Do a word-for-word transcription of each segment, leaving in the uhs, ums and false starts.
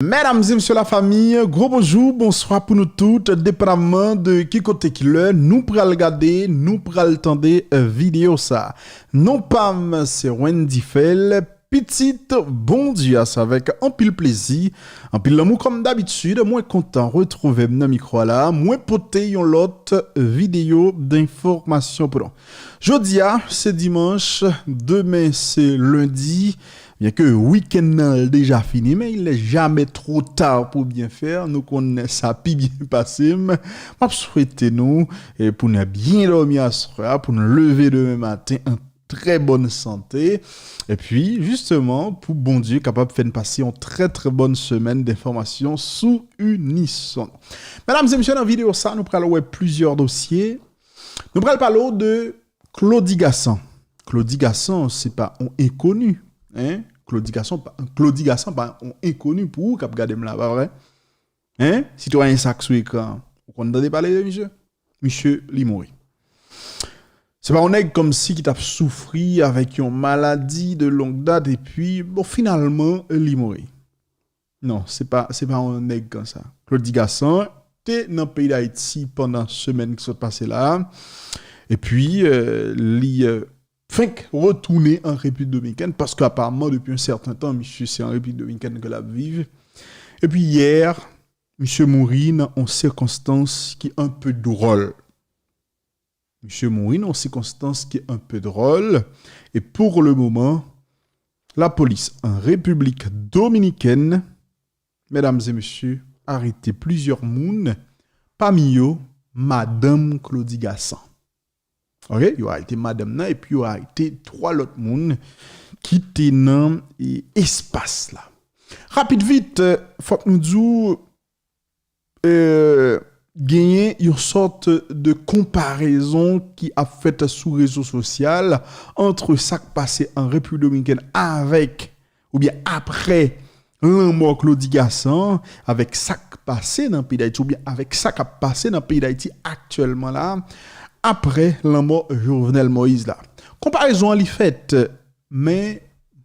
Medam e mesye, lafanmi, gwo bonjou, bonswa pou nou tout, depandaman de ki kote, ki lè nou pral gade, nou pral tande, eh, videyo sa. Non pa m se Wendy Fèl, pitit Bondye a. Se avèk anpil plezi, anpil lanmou, kòm dabitid, mwen kontan retwouve m nan mikwo a la. Mwen pote yon lòt videyo denfòmasyon pou nou. Jodi a, se dimanch, demen se lendi. Byen ke wikenn nan deja fini, men il n'est jamais trop tard pour bien faire. Nou konn sa pi byen pase m. M ap swete nou, eh, pou n byen dòmi aswè a, pou n leve demen maten an trè bòn sante. Epi, jisteman, pou Bondye kapab fè n pase yon trè, trè bòn semèn denfòmasyon sou Unison. Medam e mesye, nan videyo sa, nou pral wè plizyè dosye. Nou pral pale w de Claudy Gassant. Claudy Gassant, se pa yon enkoni, hein? Claudy Gassant pa, Claudy Gassant pa yon enkoni pou ou k ap gade m la, pa vre? Hein? Sitwayen sa k sou ekran an, ou konn tande pale de misye? Misye, li mouri. Se pa yon nèg kòmsi ki t ap soufri avèk yon maladi de longue date, epi, bon, finalman, li mouri. Non, se pa, se pa yon nèg konsa. Claudy Gassant te nan peyi Dayiti pandan semèn ki sot pase la a. Epi, eh, li, eh, fenk retounen an Repiblik Dominikèn, paske aparaman, depi yon sèten tan, misye se an Repiblik Dominikèn ke l ap viv. Epi yè, misye mouri nan yon sikonstans ki enpe dwòl. Misye mouri nan yon sikonstans ki enpe dwòl. E pou le moman, lapolis an Repiblik Dominikèn, medam e mesye, arete plizyè moun, pami yo, madanm Claudy Gassant. Ok, yo arete madanm nan, epi yo arete twa lòt moun ki te nan, e, espas la. Rapid vit, eh, fòk nou di w, eh, genyen yon sòt de konparezon ki ap fèt sou rezo sosyal ant sa k pase an Repiblik Dominikèn avèk, oubyen apre, lanmò Claudy Gassant, avèk sa k pase nan peyi Dayiti, oubyen avèk sa k ap pase nan peyi Dayiti aktyèlman la, apre lanmò Jovenel Moïse la. Konparezon an li fèt, men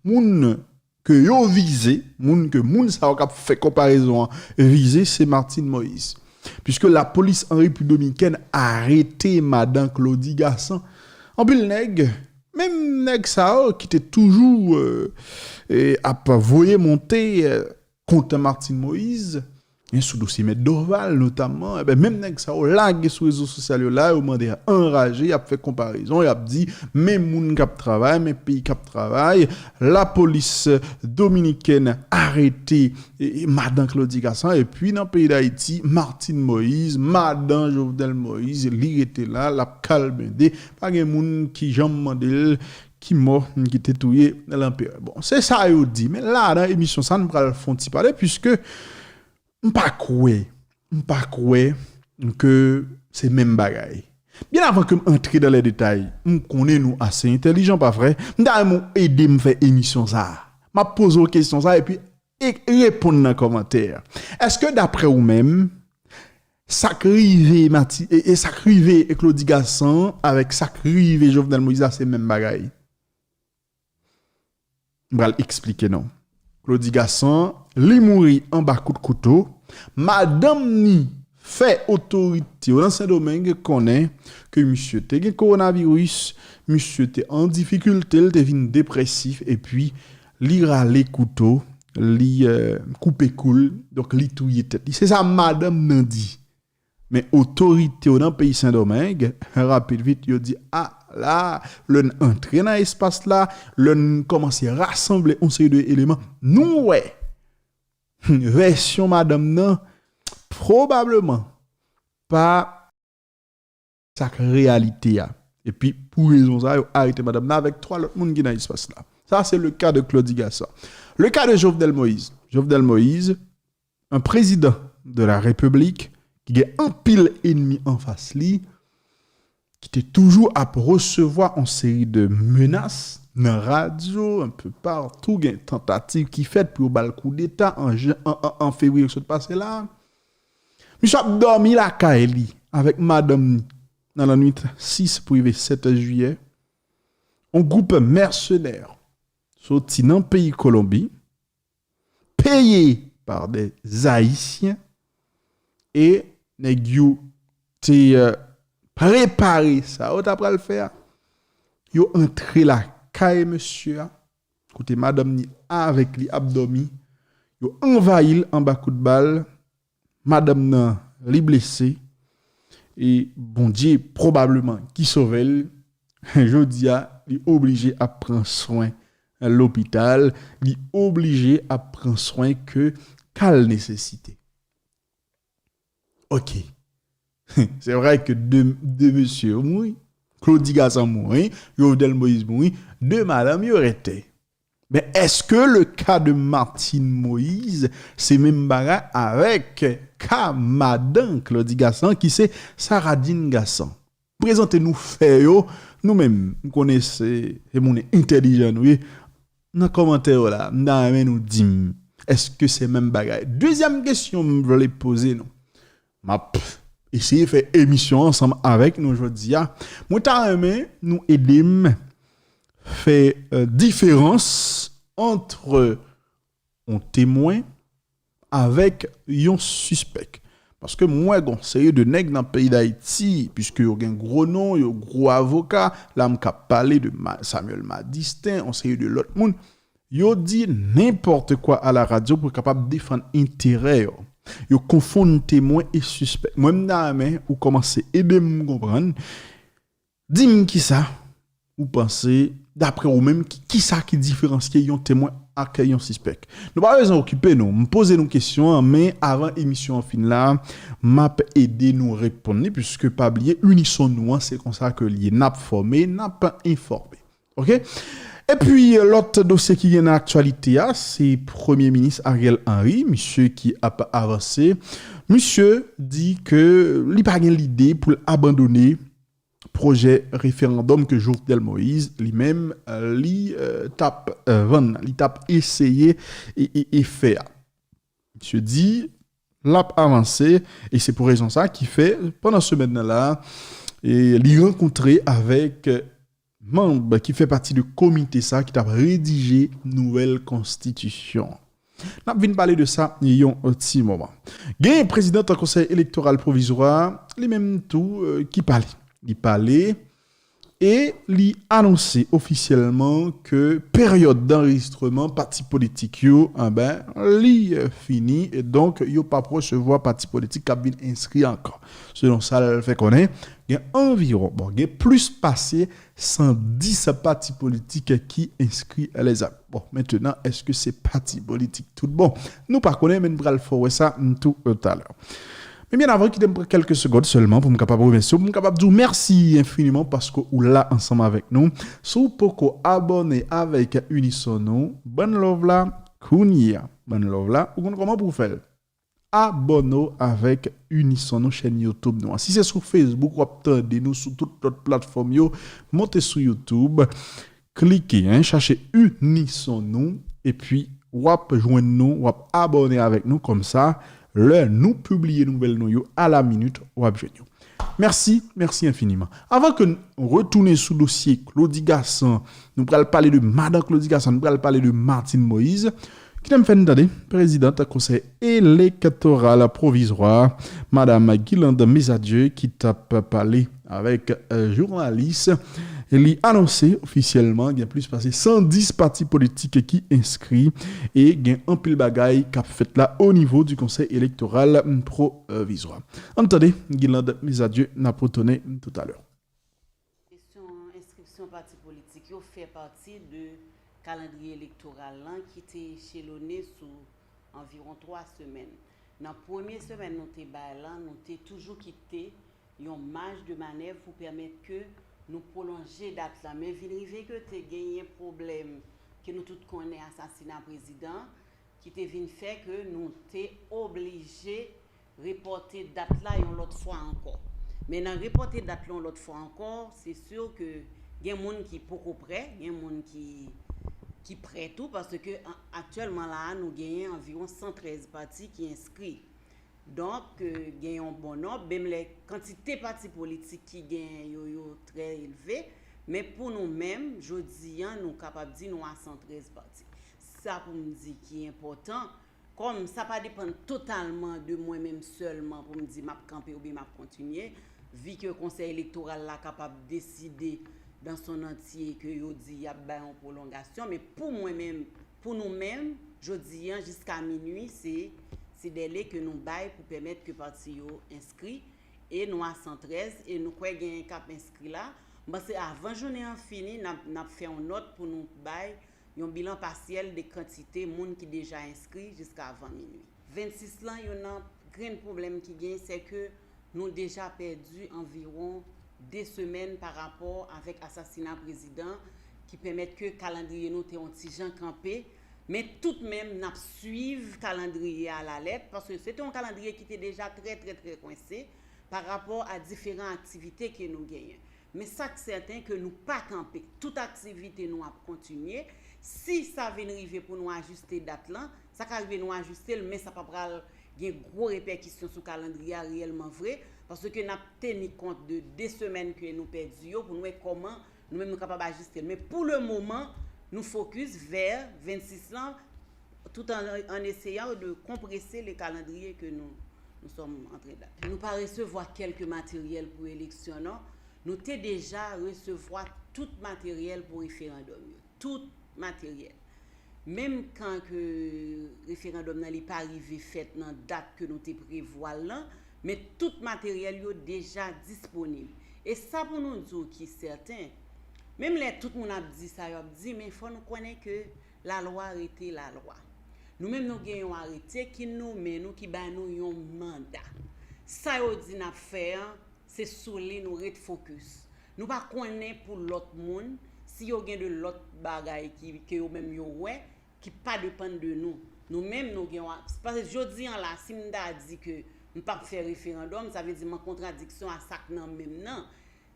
moun ke yo vize, moun ke moun sa yo k ap fè konparezon an vize, se Martine Moïse. Piske lapolis an Repiblik Dominikèn arete madanm Claudy Gassant. Anpil nèg, menm nèg sa yo ki te toujou, eh, eh, ap voye monte, eh, kont Martine Moïse, en, sou dosye Mèt Dorval notamman, enben, menm nèg sa yo lage sou rezo sosyal yo la, yo mande anraje, y ap fè konparezon, y ap di, men moun k ap travay, men peyi k ap travay, lapolis dominikèn arete, e, e, madan Claudy Gassant, epi nan peyi Dayiti, Martine Moïse, madan Jovenel Moïse, li rete la, l ap kalbende, pa gen moun ki janm mande l ki mò ki te touye lanperè. Bon, se sa yo di, men la, nan emisyon sa, nou pral fè yon ti pale, piske m pa kwè, m pa kwè ke se menm bagay. Byen avan ke m antre dan lè detay, m konnen nou ase entèlijan, pa vre? M ta renmen w ede m fè emisyon sa a. M ap poze w kesyon sa a, epi e reponn nan kòmantè. Èske, daprè ou menm, sa k rive Mati-, e, e sa k rive Claudy Gassant avèk sa k rive Jovenel Moïse la, se menm bagay? M pral eksplike nou. Claudy Gassant, li mouri anba kout kouto. Madanm ni fè otorite yo nan Sendomeng konnen ke misye te gen kowonaviris, misye te an difikilte, l te vin depresif, epi li rale kouto, li, eh, koupe kou l, donk li touye tèt li. Se sa madanm nan di. Men otorite yo nan peyi Sendomeng, rapid vit, yo di, a, la, lè n antre nan espas la, lè n kòmanse rasanble yon seri de eleman, nou wè vèsyon madanm nan pwobableman pa sa k reyalite a. Epi, pou rezon sa, yo arete madanm nan avèk twa lòt moun ki nan espas la. Sa, se le ka de Claudy Gassant. Le ka de Jovenel Moïse. Jovenel Moïse, yon prezidan de la Repiblik ki gen anpil enmi anfas li, ki te toujou ap resevwa yon seri de menas nan radyo, enpe patou, gen tantativ ki fèt pou yo ba l koudeta an jan, an, an, an fevriye ki sot pase la. Misye ap dòmi lakay li avèk madanm ni nan lannwit sis pou rive sèt jiyè. Yon gwoup mèsenè soti nan peyi Kolonbi, peye par des Haïtiens. E nèg yo te euh, prepare sa yo ta pral fè a. Yo antre lakay mesye a, kote madanm ni avèk li ap dòmi. Yo anvayi l anba kout bal. Madanm nan, li blese. E Bondye pwobableman ki sove l. Jodi a, li oblije ap pran swen lopital. Li oblije ap pran swen ke ka l nesesite. Ok. Se vre ke de, de mesye yo mouri. Claudy Gassant mouri. Jovenel Moïse mouri. De madanm yo rete. Men èske le ka de Martine Moïse se menm bagay avèk ka madan Claudy Gassant ki se Saradine Gassant? Prezante nou fè yo, nou menm, m konnen se, se moun entèlijan nou ye. Nan kòmantè yo la, m ta renmen nou di m, èske se menm bagay? Dezyèm kesyon m vle poze nou. M ap eseye fè emisyon ansanm avèk nou jodi a. Mwen ta renmen nou ede m fè euh, diferans ant yon temwen avèk yon sispèk. Paske m wè gon seri de nèg nan peyi Dayiti, piske yo gen gwo non, yo gwo avoka, la m ka pale de Ma- Samuel Madistin, yon seri de lòt moun, yo di nenpòt kwa a la radyo pou kapab defann enterè yo. Yo konfonn temwen e sispèk. Mwen, m ta renmen ou kòmanse ede m konprann. Di m kisa ou panse, daprè ou menm, ki, kisa ki diferansye yon temwen ak yon sispèk? Nou pa bezwen okipe nou. M poze nou kesyon an, men avan emisyon an fin la, m ap ede nou reponn li, piske pa bliye, inison nou an, se konsa ke l ye. N ap fòme, n ap enfòme. Ok? Epi, lòt dosye ki gen nan aktyalite a, se Premye Minis Ariel Henry, misye ki ap avanse. Misye di ke li pa gen lide pou l abandone pwojè referandòm ke Jovenel Moïse, li menm, euh, li euh, t ap euh, vann, li t ap eseye e, e, e fè a. Misye di, l ap avanse, e se pou rezon sa ki fè, pandan semèn nan la, e li rankontre avèk manm ki fè pati de komite sa ki t ap redije nouvèl konstitisyon. N ap vin pale de sa yon ti moman. Gen prezidan Konsèy Elektoral Pwovizwa, li menm tou, euh, ki pale. Li pale e li anonse ofisyèlman ke peryòd danrejistreman pati politik yo, anben, li euh, fini, e donk yo p ap resevwa pati politik k ap vin enskri ankò. Selon sa l fè konnen, gen anviwon, bon, gen plis pase san dis pati politik ki enskri lèzam. Bon, mentenan, èske se pati politik tout bon? Nou pa konnen, men n pral fè w wè sa m tou talè. Men byen avan, kite m pran kèlke segond sèlman pou m kapab remèsye w, pou m kapab di w mèsi enfiniman paske ou la ansanm avèk nou. Si w poko abòne avèk Unison nou, bann love la kounye a. Bann love la, ou konn kòman pou w fè l. Abòne w avèk Unison nou, chèn YouTube nou an. Si se sou Facebook w ap tande nou sou tout lòt platfòm yo, monte sou YouTube, klike, en, chache Unison nou, epi w ap jwenn nou, w ap abòne avèk nou, kòmsa, lè nou pibliye nouvèl nou yo a la minit, w ap jwenn yo. Mèsi, mèsi enfiniman. Avan ke n retounen sou dosye Claudy Gassant, nou pral pale de madan Claudy Gassant, nou pral pale de Martine Moïse. Kite m fè n tande, prezidant Konsèy Elektoral Pwovizwa, Madam Guirlande Mesadieu, ki t ap pale avèk euh, jounalis. Li anonse ofisyèlman gen plis pase san dis pati politik ki enskri e gen anpil bagay k ap fèt la o nivo di Konsèy Elektoral Pwovizwa. Ann tande, Guirlande Mesadieu, n ap retounen toutalè. Kesyon enskripsyon pati politik yo fè pati de kalandriye elektoral lan ki te echelone sou anviwon twa semèn. Nan premye semèn nou te bay lan, nou te toujou kite yon maj de manèv pou pèmèt ke nou pwolonje dat lan. Men vin rive ke te genyen pwoblèm ke nou tout konnen, asasina prezidan, ki te vin fè ke nou te oblije repòte dat la yon lòt fwa ankò. Men nan repòte dat la yon lòt fwa ankò, se si ke gen moun ki poko prè, gen moun ki, ki prè tou, paske an- aktyèlman la a, nou genyen anviwon san trèz pati ki enskri. Donk, euh, gen yon bon nonb, menm lè kantite pati politik ki gen yo, yo trè elve, men pou nou menm, jodi a, nou kapab di nou a san trèz pati. Sa pou m di ki enpòtan, Kòm sa pa depann totalman de mwen menm sèlman pou m di m ap kanpe oubyen m ap kontinye, vi ke Konsèy Elektoral la kapab deside dans son entier ke yo di y ap bay yon pwolongasyon, men pou mwen menm, pou nou menm, jodi a jiska minui, se, se dèle ke nou bay pou pèmèt ke pati yo enskri, e nou a san trèz, e nou kwè genyen k ap enskri la. M panse avan jounen an fini, n ap, n ap fè yon nòt pou nou bay yon bilan pasyèl de kantite moun ki deja enskri jiska avan minui. Vennsis lan, youn nan grenn pwoblèm ki gen, se ke nou deja pèdi anviwon de semèn pa rapò avèk asasina prezidan, ki pèmèt ke kalandriye nou te yon ti jan kanpe. Men toutmenm, n ap swiv kalandriye a alalèt, paske se te yon kalandriye ki te deja trè, trè, trè kwense pa rapò a diferan aktivite ke nou genyen. Men sa k sèten ke nou pa kanpe. Tout aktivite nou ap kontinye. Si sa vin rive pou nou ajiste dat lan, sa ka rive nou ajiste l, men sa pa pral gen gwo repèkisyon sou kalandriye a reyèlman vre, paske n ap teni kont de de semèn ke nou pèdi yo pou nou wè kòman nou menm nou kapab ajiste l. Men pou le moman, nou fokis vè vennsis lan, tout en, en essayant de compresser le calendrier que nous, nous sommes en train d'attendre. Nou pa resevwa kèlke materyèl pou eleksyon, non. Nou te deja resevwa tout materyèl pou referandòm yo. Tout materyèl. Menm kan ke referandòm nan li pa rive fèt nan dat ke nou te prevwa l lan, men tout materyèl yo deja disponib. E sa pou nou di w ki sèten, menm lè tout moun ap di sa y ap di, men fò nou konnen ke lalwa rete lalwa. Nou menm nou gen yon arete ki nonmen nou, ki bay nou yon manda. Sa yo di n ap fè an, se sou li nou ret fokis. Nou pa konnen pou lòt moun, si yo gen de lòt bagay ki, ke yo menm yo wè, ki pa depann de nou. Nou menm nou gen yon, paske jodi an la, si m ta di ke m p ap fè referandòm, sa vle di m an kontradiksyon a sa k nan men m nan,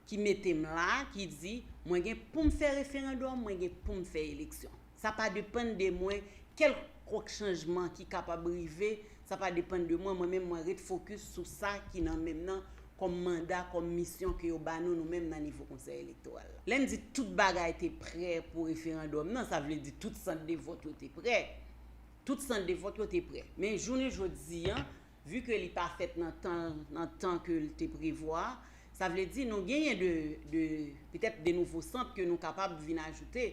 ki mete m la, ki di mwen gen pou m fè referandòm, mwen gen pou m fè eleksyon. Sa pa depann de mwen, kèlkonk chanjman ki kapab rive, sa pa depann de mwen, mwen menm mwen ret fokis sou sa ki nan men m nan kòm manda, kòm misyon ke yo ba nou, nou menm nan nivo Konsèy Elektoral la. Lè m di tout bagay te prè pou referandòm nan, sa vle di tout sant de vòt yo te prè. Tout sant de vòt yo te prè. Men jounen jodi an, vi ke li pa fèt nan tan, nan tan ke l te prevwa, sa vle di nou genyen de, de, petèt de nouvo sant ke nou kapab vin ajoute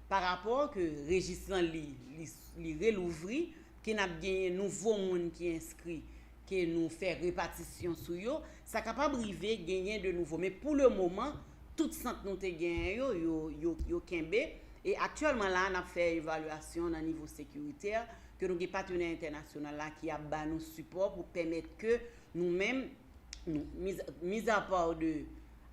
pa rapò ke rejis lan li, li, li relouvri, ke n ap genyen nouvo moun ki enskri, ke nou fè repatisyon sou yo, sa kapab rive genyen de nouvo. Men pou le moman, tout sant nou te genyen yo, yo, yo, yo kenbe. E aktyèlman la, n ap fè evalyasyon nan nivo sekiritè, ke nou gen patnè entènasyonal la ki ap ba nou sipò pou pèmèt ke nou menm, nou, miz, miz apa de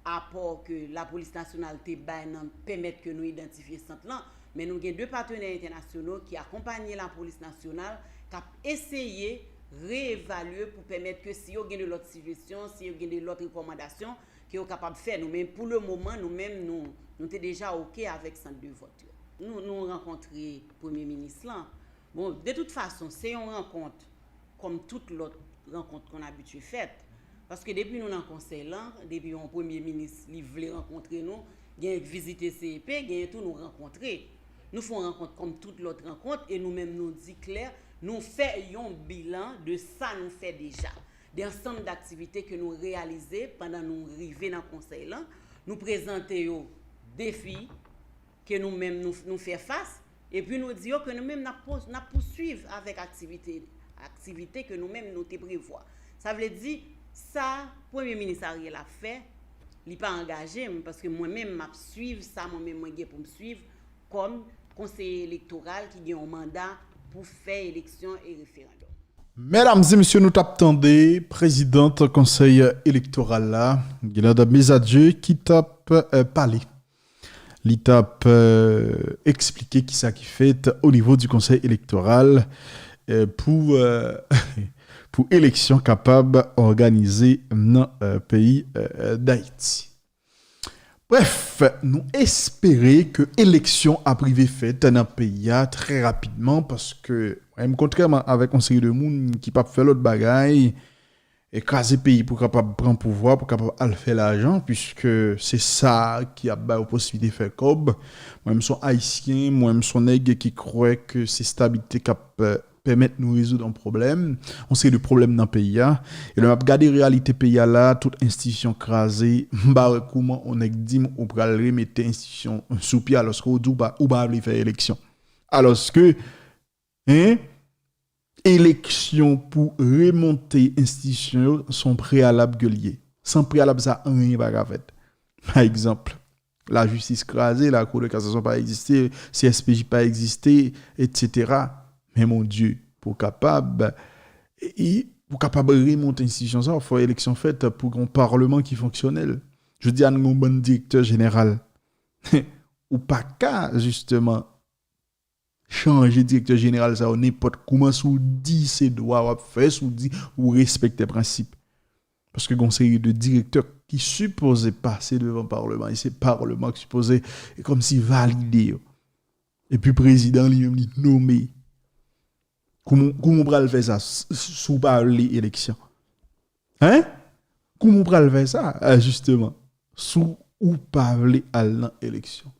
apò ke Lapolis Nasyonal te bay nan pèmèt ke nou idantifye sant lan, men nou gen de patnè entènasyonal ki akonpanye Lapolis Nasyonal, k ap eseye reevalye pou pèmèt ke si yo gen de lòt sijesyon, si yo gen de lòt rekòmandasyon, ke yo kapab fè nou. Men pou le moman, nou menm, nou, nou te deja oke avèk sant de vòt yo. Nou, nou rankontre Premye Minis lan. Bon, de tout fason, se yon rankont, kòm tout lòt rankont konn abitye fèt. Paske depi nou nan konsèy lan, depi yon premye minis, li vle rankontre nou, gen vizite C E P, genyen tou nou rankontre. Nou fè yon rankont kòm tout lòt rankont, e nou menm nou di klè, nou fè yon bilan de sa nou fè deja. De ansanm daktivite ke nou reyalize pandan nou rive nan konsèy lan. Nou prezante yo defi ke nou menm nou, nou fè fas, epi nou di yo ke nou menm n ap pous, n ap pouswiv avèk aktivite, aktivite ke nou menm nou te prevwa. Sa vle di, sa Premye Minis Ariel ap fè, li pa angaje m, paske mwen menm m ap swiv sa mwen menm mwen gen pou m swiv kòm konseye elektoral ki gen yon manda pou fè eleksyon e referandòm. Medam e mesye, nou t ap tande prezidant konsèy elektoral la, Guilanda Mesadieu, ki t ap, eh, pale. Li t ap, eh, eksplike kisa ki fèt o nivo di konsèy elektoral, eh, pou, eh, pou eleksyon kapab òganize nan, eh, peyi, eh, Dayiti. Brèf, nou espere ke eleksyon ap rive fèt nan peyi a trè rapidman, paske, mwen menm, kontrèman avèk yon seri de moun ki p ap fè lòt bagay, e kraze peyi pou kapab pran pouvwa, pou kapab al fè lajan, piske se sa ki ap ba yo posiblite fè kòb. Mwen menm se yon Ayisyen, mwen menm se yon nèg ki kwè ke se estabilite k ap, eh, pèmèt nou rezoud yon pwoblèm, yon seri de pwoblèm nan peyi a. E lè m ap gade reyalite peyi a la, tout enstitisyon kraze, m pa wè kouman yon nèg di m ou pral remete enstitisyon sou pye, alòske ou di ou pa, ou pa vle fè eleksyon. Alòske, hein, eleksyon pou remonte enstitisyon yo se yon preyalab ke l ye. San preyalab sa, anyen pa ka fèt. Pa egzanp, lajistis kraze, lakou de kasasyon pa egziste, C S P J pa egziste, et cetera. Men Bondye, pou w kapab, e, pou w kapab remonte enstitisyon sa, fò eleksyon fèt pou gen yon palman ki fonksyonèl. Jodi a, nou gen yon bann direktè jeneral. Ou pa ka, jisteman, chanje direktè jeneral sa yo nenpòt kouman, si w di se dwa w ap fè, si w di ou respekte prensip. Paske gen yon seri de direktè ki sipoze pase devan palman, e se palman ki sipoze, e kòmsi, valide yo. Epi prezidan li menm li nome. Kouman, kouman w pral fè sa s-, s-, si w pa vle eleksyon? Hein? Kouman w pral fè sa, eh, jisteman, si w pa vle al nan eleksyon?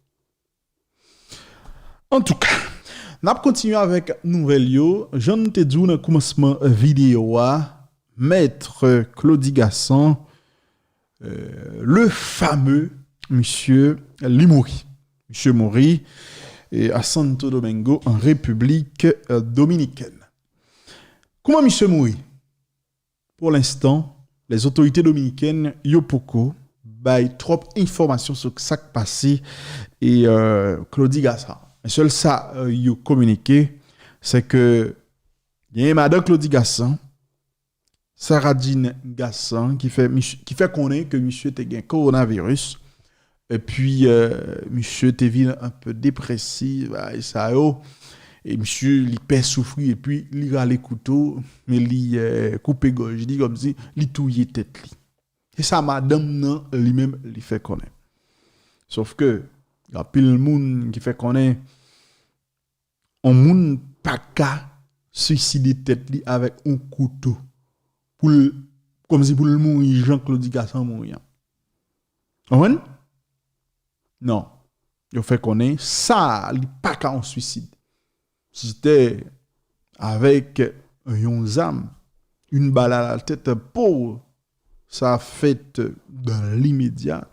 Antouka, n ap kontinye avèk nouvèl yo. Jan n te di w nan koumansman videyo a, Mèt Claudy Gassant, euh, le fameux, misye, li mouri. Misye mouri, e, a Santo Domingo, an Repiblik, euh, Dominikèn. Kouman misye mouri? Pou lenstan, lèzotorite dominikèn yo poko bay twòp enfòmasyon sou sa k pase e, euh, Claudy Gassant. Men sèl sa, euh, yo kominike, se ke genyen madan Claudy Gassant, Sarah Jean Gassant, ki fè misye, ki fè konnen ke misye te gen kowonaviris, epi, euh, misye te vin un peu dépressif, bagay sa yo. E misye, li pè soufri, epi li rale kouto, men li, euh, koupe gòj li, kòmsi li touye tèt li. Se sa madanm nan, li menm, li fè konnen. Sòf ke, gen anpil moun ki fè konnen, yon moun pa ka swiside tèt li avèk yon kouto. Pou l, kòmsi pou l mouri jan Claudy Gassant mouri an. Konprann? Non. Yo fè konnen sa, li pa ka yon swisid. Si se te avèk yon zam, une balle à la tête, pou sa fèt dans l'immédiat,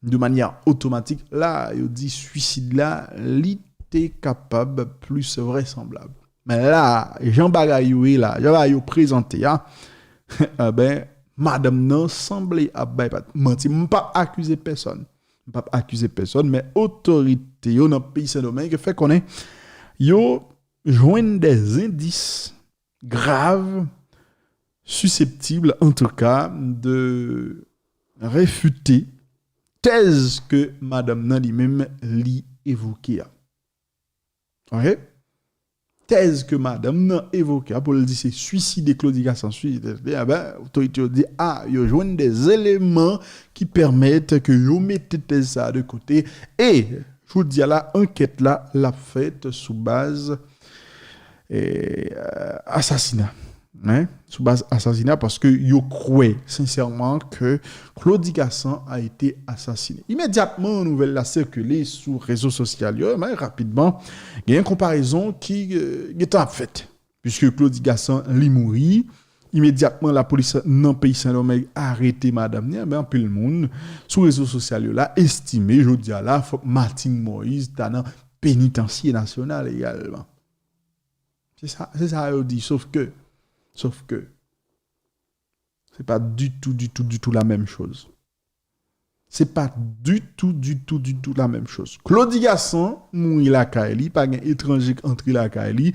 de manière automatique, la, yo di swisid la, li te kapab plis vrèsanblab. Men la, jan bagay yo ye la, jan bagay yo prezante a, enben, madanm nan sanble ap bay pat-, manti. M p ap akize pèsòn. M p ap akize pèsòn, men otorite yo nan peyi Sendomeng fè konnen yo jwenn des indices graves susceptibles, en tout cas, de réfuter tèz ke madanm nan li menm li evoke a. Ok? Tèz ke madanm nan evoke a pou l di se swiside Claudy Gassant swiside, enben, otorite yo di, a, yo jwenn des éléments ki pèmèt ke yo mete tèz sa a de kote. E, jodi a la, ankèt la, l ap fèt sou baz, e, asasina. Hein? Sou baz asasina, paske yo kwè, sensèman, ke Claudy Gassant a été assassiné. Imedyatman, nouvèl la sikile sou rezo sosyal yo, men rapidman, gen yon konparezon ki, euh, gentan ap fèt. Piske Claudy Gassant, li mouri, imedyatman, lapolis nan peyi Sendomeng arete madanm ni, enben, anpil moun sou rezo sosyal yo la estime, jodi a la, fòk Martine Moïse ta nan penitansye nasyonal egalman. Se sa, se sa yo di, sòf ke, sòf ke, se pa ditou, ditou, ditou la menm choz. Se pa ditou, ditou, ditou la menm choz. Claudy Gassant mouri lakay li, pa gen etranje k antre lakay li.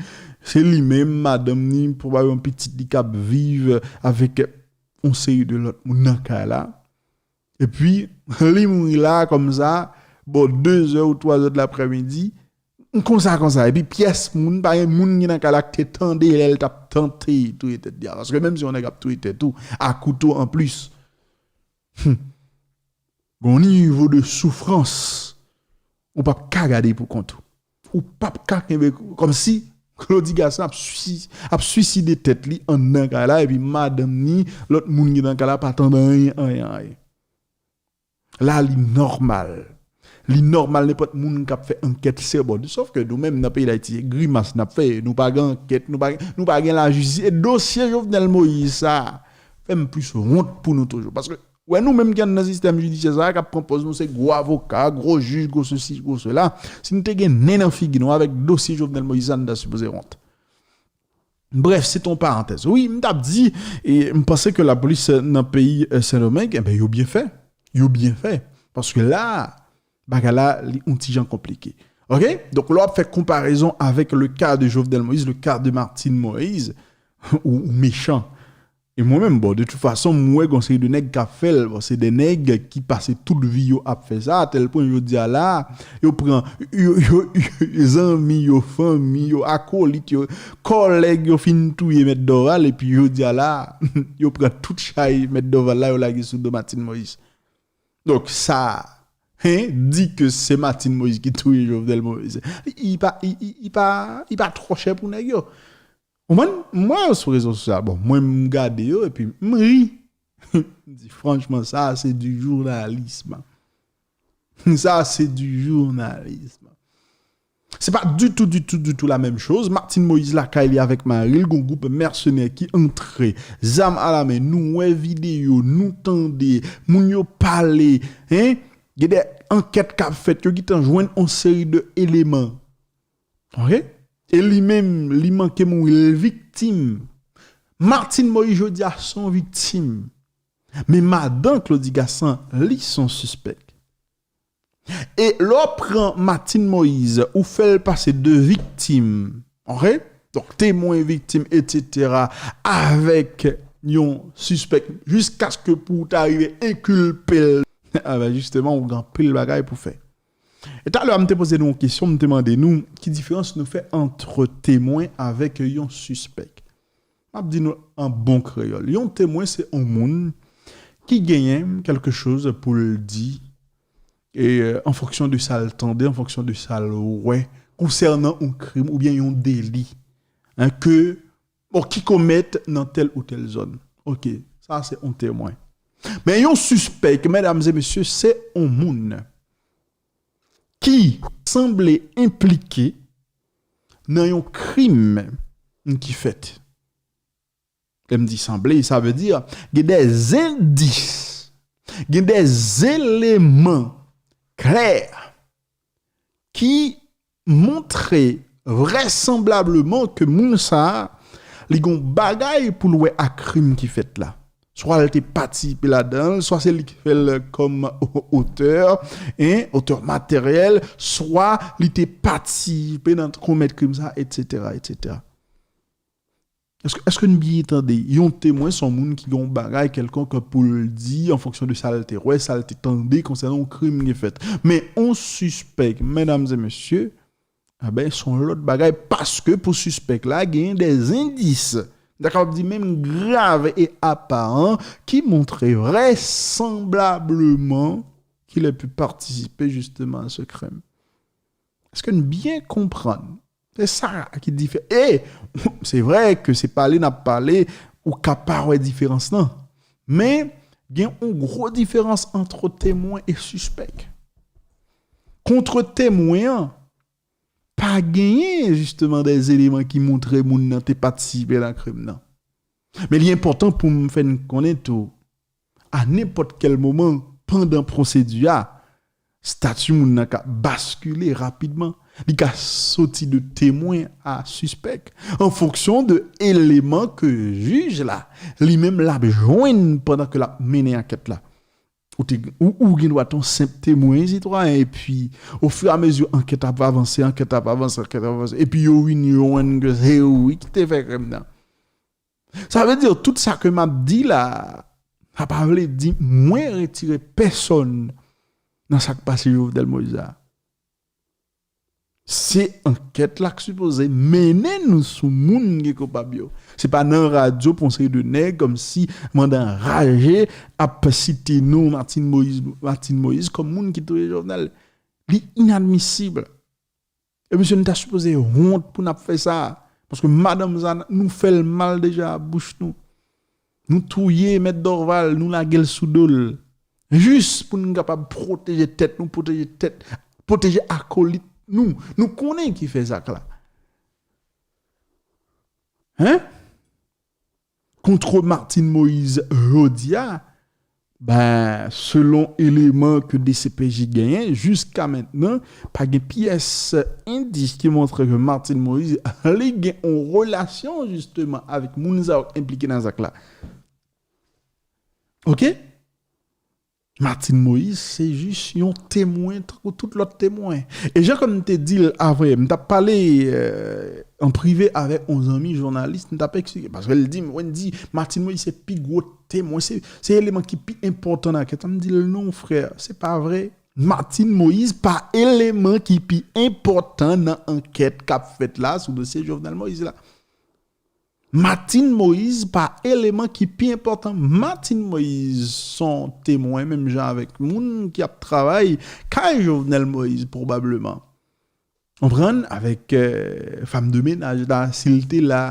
Se li menm, madanm ni, pwobableman pitit li k ap viv avèk yon seri de lòt moun nan kay la. Epi, li mouri la, kòmsa, bò de zè ou twa zè de laprèmidi, konsa, konsa. Epi pyès moun, pa gen moun ki nan kay la ki te tande lè l t ap tante touye tèt li a. Paske menm si yon nèg ap touye tèt ou, a kouto anplis, hmm, gon nivo de soufrans, ou p ap ka gade pou kont ou. Ou p ap ka kenbe, kòmsi Claudy Gassant ap swi-, ap swiside tèt li anndan kay la, epi madanm ni, lòt moun ki nan kay la, pa tande anyen, anyen, anyen. La, li nòmal. Li nòmal nenpòt moun k ap fè ankèt se bon. Sòf ke nou menm nan peyi Dayiti, se grimas n ap fè. Nou pa gen ankèt, nou pa, nou pa gen lajistis. E dosye Jovenel Moïse sa a fè m plis wont pou nou toujou. Paske, wè, nou menm ki anndan sistèm jidisyè sa a, k ap pran pòz nou se gwo avoka, gwo jij, gwo sesi, gwo sela, si n te gen nen nan figi nou avèk dosye Jovenel Moïse sa, n ta sipoze wont. Brèf, se t on parantèz. Wi, m t ap di, e m panse ke lapolis nan peyi, e, Sendomeng, enben, yo byen fè. Yo byen fè. Paske la, bagay la, li on ti jan konplike. Oke? Donk, lè w ap fè konparezon avèk le ka de Jovenel Moïse, le ka de Martine Moïse, ou, ou mechan. E mwen menm, bon, de tout fason, m wè gon seri de nèg k ap fè l. Bon, se de nèg ki pase tout vi yo ap fè sa, atèl pwen jodi a la, yo pran, yo, yo, yo, zanmi yo, fanmi yo, akolit yo, kòlèg yo fin touye Mèt Dorval, epi jodi a la, yo pran tout chay Mèt Dorval la, yo lage sou do Martine Moïse. Donk, sa, hein, di ke se Martine Moïse ki touye Jovenel Moïse, li pa, li, li, li pa, li pa twò chè pou nèg yo. Ou konprann? M wè yo sou rezo sosyal. Bon, mwen, m gade yo, epi m ri. M di, franchman, sa, se du journalisme. Sa, se du journalisme. Se pa ditou, ditou, ditou la menm choz. Martine Moïse lakay li avèk mari l, gon gwoup mèsenè ki antre, zam alamen, nou wè videyo, nou tande, moun yo pale, hein? Gen de ankèt k ap fèt, yo gentan jwenn on seri de eleman. Oke? E li menm, li manke mouri, li viktim. Martine Moïse, jodi a, se on viktim. Men madan Claudy Gassant, li se on sispèk. E lè w pran Martine Moïse, ou fè l pase de viktim, oke? Donk, temwen, viktim, etsetera, avèk yon sispèk, jiskaske pou w ta rive enkilpe l. A ben, jisteman, ou gen anpil bagay pou fè. E talè a, m te poze nou yon kesyon, m te mande nou, ki diferans nou fè ant temwen avèk yon sispèk? M ap di nou an bon kreyòl. Yon temwen, se yon moun ki genyen kèlke choz pou l di, e, euh, an fonksyon de sa l tande, an fonksyon de sa l wè, konsènan yon krim oubyen yon deli, hein, ke, bon, ki komèt nan tèl ou tèl zòn. Oke, sa se yon temwen. Men yon sispèk, medam e mesye, se yon moun ki sanble enplike nan yon krim ki fèt. Lè m di sanble, sa vle di gen de zendis, gen de eleman klè ki montre vrèsanblableman ke moun sa a, li gon bagay pou l wè ak krim ki fèt la. Swa l te patisipe ladan l, swa se li ki fè l kòm otè, hein, otè materyèl, swa li te patisipe nan komèt krim sa, etsetera, etsetera. Èske, èske n byen tande? Yon temwen se yon moun ki gen yon bagay kèlkonk pou l di an fonksyon de sa l te wè, sa l te tande konsènan yon krim ki fèt. Men yon sispèk, medam e mesye, a ben, se yon lòt bagay, paske pou sispèk la, genyen de zendis, m ta kapab di menm grav e aparan, ki montre vrèsanblableman ke l te patisipe jisteman a se krim. Èske n byen konprann? Se sa ki diferan. E, se vre ke se pale n ap pale, ou ka pa wè diferans lan. Men, gen yon gwo diferans ant temwen e sispèk. Kont temwen an, pa genyen jisteman de eleman ki montre moun nan te patisipe nan krim nan. Men li enpòtan pou m fè n konnen tou, a nenpòt kèl moman pandan pwosedi a, stati moun nan ka baskile rapidman. Li ka soti de temwen a sispèk, an fonksyon de eleman ke jij la, li menm, l ap jwenn pandan ke l ap mennen ankèt la. Ou te, ou, ou gen dwa t on senp temwen, sitwayen, epi, ofiramezi ankèt ap avanse, ankèt ap avanse, ankèt ap avanse, epi yo vin jwenn ke se ou wi ki te fè krim nan. Sa vle di, tout sa ke m ap di la, sa pa vle di mwen retire pèsonn nan sa k pase Jovenel Moïse la. Se ankèt la k sipoze mennen nou sou moun ki koupab yo. Se pa nan radyo pou yon seri de nèg kòmsi m anndan anraje ap site non Martine Moïse, Martine Moïse kòm moun ki touye Jovenel. Li inadmisib. E mesye, nou ta sipoze wont pou n ap fè sa. Paske madanm sa, nou fè l mal deja a bouch nou. Nou touye Mèt Dorval, nou lage l sou do l. Jis pou n kapab pwoteje tèt nou, pwoteje tèt, pwoteje akolit nou. Nou konnen ki fè zak la. Hein? Kont Martine Moïse jodi a, ben, selon eleman ke D C P J genyen, jiska mentnan, pa gen pyès endis ki montre ke Martine Moïse li gen yon relasyon jisteman avèk moun sa yo enplike nan zak la. Oke? Martine Moïse se jis yon temwen tankou tout lòt temwen. E jan ke m te di l avanyè, m t ap pale euh, an prive avèk yon zanmi jounalis, m t ap eksplike. Paske l di m, Wendy, Martine Moïse se pi gwo temwen, se, se eleman ki pi enpòtan nan ankèt la. M di l non, frè, se pa vre. Martine Moïse pa eleman ki pi enpòtan nan ankèt k ap fèt la sou dosye Jovenel Moïse la. Martine Moïse pa eleman ki pi enpòtan. Martine Moïse se yon temwen, menm jan avèk moun ki ap travay kay Jovenel Moïse, pwobableman. Konprann? Avèk euh, fanm de menaj la, si l te la,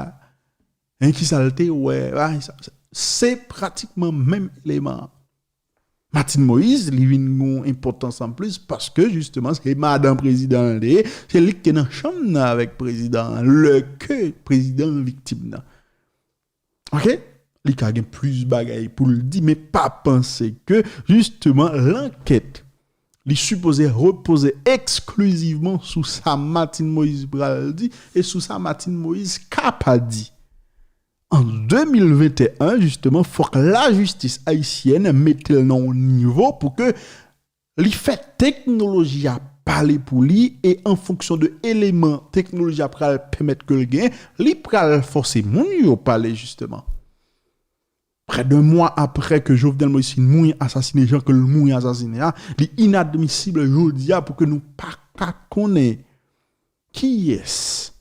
en, kisa l te wè, se pratikman menm eleman. Martine Moïse, li vin gen yon enpòtans anplis paske, jisteman, se madan prezidan an li ye, se li ki te nan chanm nan avèk prezidan an, lè ke prezidan an viktim nan. Oke? Li ka gen plis bagay pou l di, men pa panse ke, jisteman, lankèt, li sipoze repoze eksklizivman sou sa Martine Moïse pral di e sou sa Martine Moïse ka pa di. An de mil venteyen, jisteman, fòk lajistis ayisyèn mete l nan yon nivo pou ke li fè teknoloji a pale pou li e an fonksyon de eleman teknoloji a pral pèmèt ke l gen, li pral fòse moun yo pale jisteman. Près d'un mois après que Jovenel Moïse fin mouri asasine, jan ke l mouri asasine a, li inadmisib jodi a pou ke nou pa ka konnen kiyès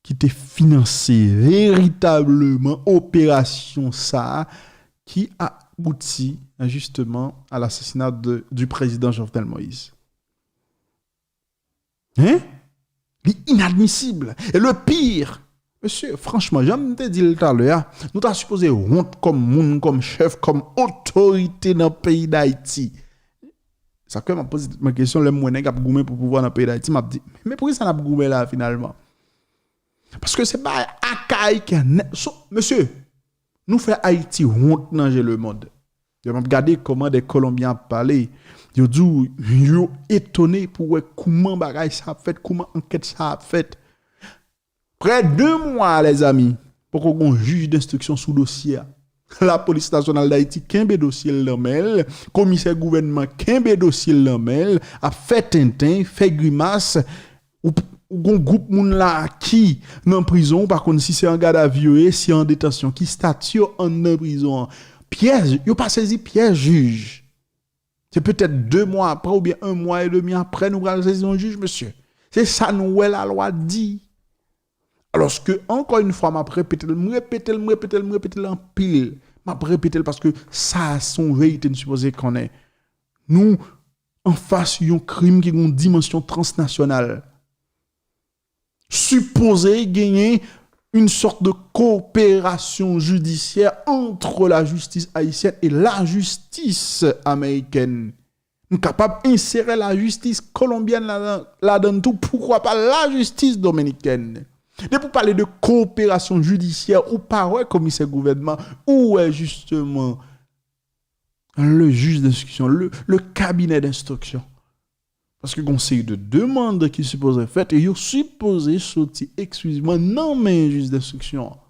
ki te finanse veritableman operasyon sa a ki abouti justement à l'assassinat de, du président Jovenel Moïse. Hein? Li inadmisib. E le pire, mesye, franchman, jan m te di l talè a, nou ta sipoze wont kòm moun, kòm chèf, kòm otorite nan peyi Dayiti. Sa k fè m ap poze tèt mwen kesyon lè m wè nèg ap goumen pou pouvwa nan peyi Dayiti, m ap di, men poukisa n ap goumen la finalman? Paske se pa akayik nèt. So, mesye, nou fè Ayiti wont nan je lemonn. Lè m ap gade kòman de Kolonbyen ap pale, yo di w yo etone pou wè kouman bagay sa ap fèt, kouman ankèt sa ap fèt. Près d'un mois, lèzanmi, poko gon jij denstriksyon sou dosye a. Lapolis Nasyonal Dayiti kenbe dosye l nan men l, komisè gouvènman kenbe dosye l nan men l, ap fè tenten, fè grimas, ou, ou gon gwoup moun la ki nan prizon, ou pa konn si se an gadavi yo ye, si an detansyon, ki stati yo anndan prizon an. Pyès, yo pa sezi pyès jij. Se petèt de mwa apre oubyen un mois et demi apre nou pral sezi yon jij, mesye. Se sa nou wè lalwa di. Alòske, ankò yon fwa, m ap repete l, m repete l, m repete l, m repete l anpil. M ap repete l paske sa se yon verite n sipoze konnen. Nou anfas yon krim ki gen yon dimansyon transnasyonal. Sipoze genyen une sorte de coopération judiciaire entre la justice haïtienne et la justice américaine. Nou kapab ensere lajistis kolonbyèn ladan, ladan tou, poukwa pa lajistis dominikèn. Depi w pale de koperasyon jidisyè, ou pa wè komisè gouvènman, ou wè jisteman le juge d'instruction, le, le cabinet d'instruction. Paske gon seri de demann ki sipoze fèt e yo sipoze soti eksklizivman nan men jij denstriksyon an.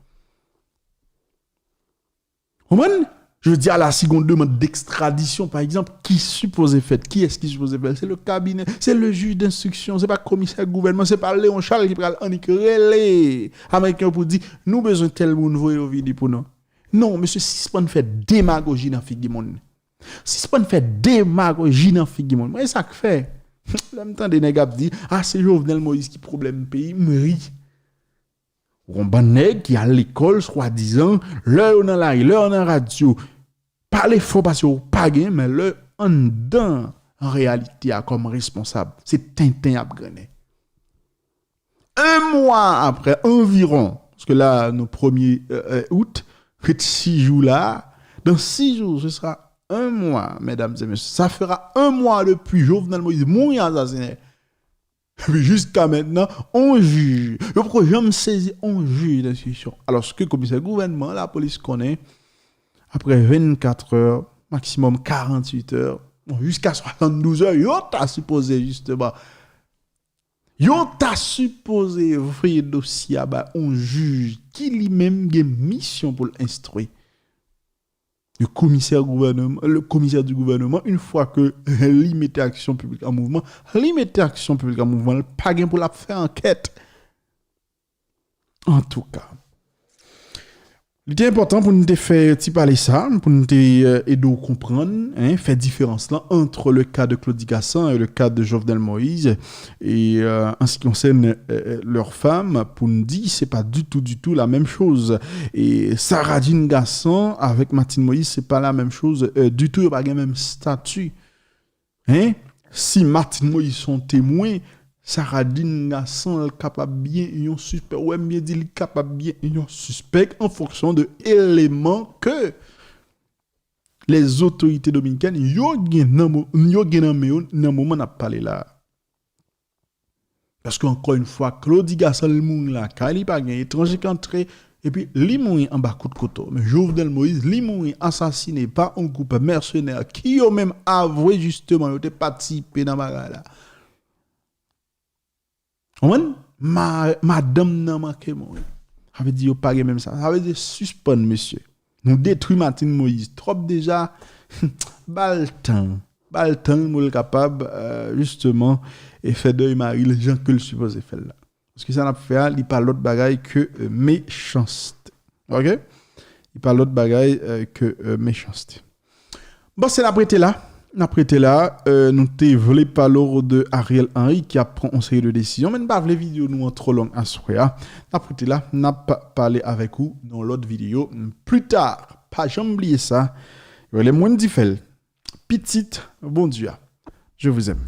Konprann? Je veux dire, la, si gon demann dekstradisyon, pa egzanp, ki sipoze fèt? Kiyès ki sipoze fèt? Se le kabinè, se le jij denstriksyon, se pa komisè gouvènman, se pa Léon Charles ki pral annik rele ameriken yo pou di, nou bezwen tèl moun, voye yo vini pou nou. Non, mesye, sispann fè demagoji nan figi moun. Sispann fè demagoji nan figi moun. Mwen, e sa k fè, lè m tande nèg ap di, a, se Jovenel Moïse ki pwoblèm peyi, m ri. Ou gon bann nèg ki al lekòl, swadizan, lè yo nan lari, lè yo nan radyo, pale fò paske yo pa gen, men lè anndan, an reyalite a, kòm responsab, se tenten y ap grennen. Un mois après, environ, paske la, nou premye, euh, euh, out, ret sis jou la, dans six jours, ce sera Un mois, mesdames et messieurs, ça fera un mois depuis Jovenel Moïse mouri asasinen. Epi jiska mentnan, on jij, yo poko janm sezi on jij denstriksyon. Alòske komisè gouvènman, lapolis konnen, apre vennkat è, maksimòm karannwit è, bon, jiska swasanndouz è, yo ta sipoze jisteman, yo ta sipoze voye dosye a bay on jij ki li menm gen misyon pou l enstwi. Le komisè gouvènman, le komisè di gouvènman, yon fwa ke li mete aksyon piblik an mouvman, li mete aksyon piblik an mouvman, li pa gen pou l ap fè ankèt. Antouka, li te enpòtan pou n te fè ti pale sa, pou n te euh, ede w konprann, hein, fè diferans lan entre le cas de Claudy Gassant et le cas de Jovenel Moïse. Et euh, en ce qui concerne euh, leur femme, pou n di, c'est pas du tout, du tout la même chose. Et Sarah Jean Gassant avec Martine Moïse, c'est pas la même chose euh, du tout, yo pa gen menm stati. Hein? Si Martine Moïse se yon temwen, Sarah Jean Gassant, li kapab byen yon sispèk. Ou wè m byen di, li kapab byen yon sispèk en fonction de eleman ke les autorités dominicaines yo gen nan mo- yo gen nan men yo nan moman n ap pale la. Paske ankò yon fwa, Claudy Gassant li mouri lakay li, pa gen etranje ki antre, epi li mouri anba kout kouto. Men Jovenel Moïse, li mouri asasine pa yon gwoup mèsenè ki yo menm avwe jisteman yo te patisipe nan bagay la. Konprann? Ma, madanm nan manke mouri. Sa vle di yo pa gen menm sa. Sa vle di sispann, mesye. Nou detwi Martine Moïse twòp deja. Ba l tan. Ba l tan pou l kapab, euh, jisteman, e fè dèy mari l jan ke l sipoze fè l la. Paske sa n ap fè a, li pa lòt bagay ke euh, mechanste. Ok? Li pa lòt bagay euh, ke euh, mechanste. Bon, se n ap rete la. N ap rete la. Euh, nou te vle pale w de Ariel Henry ki ap pran yon seri de desizyon, men n pa vle videyo nou an twò long aswè a. N ap rete la. N ap pale avèk ou nan lòt videyo. Pli ta, pa janm bliye sa. Yo rele mwen di fè l. Pitit Bondye a. Je vous aime.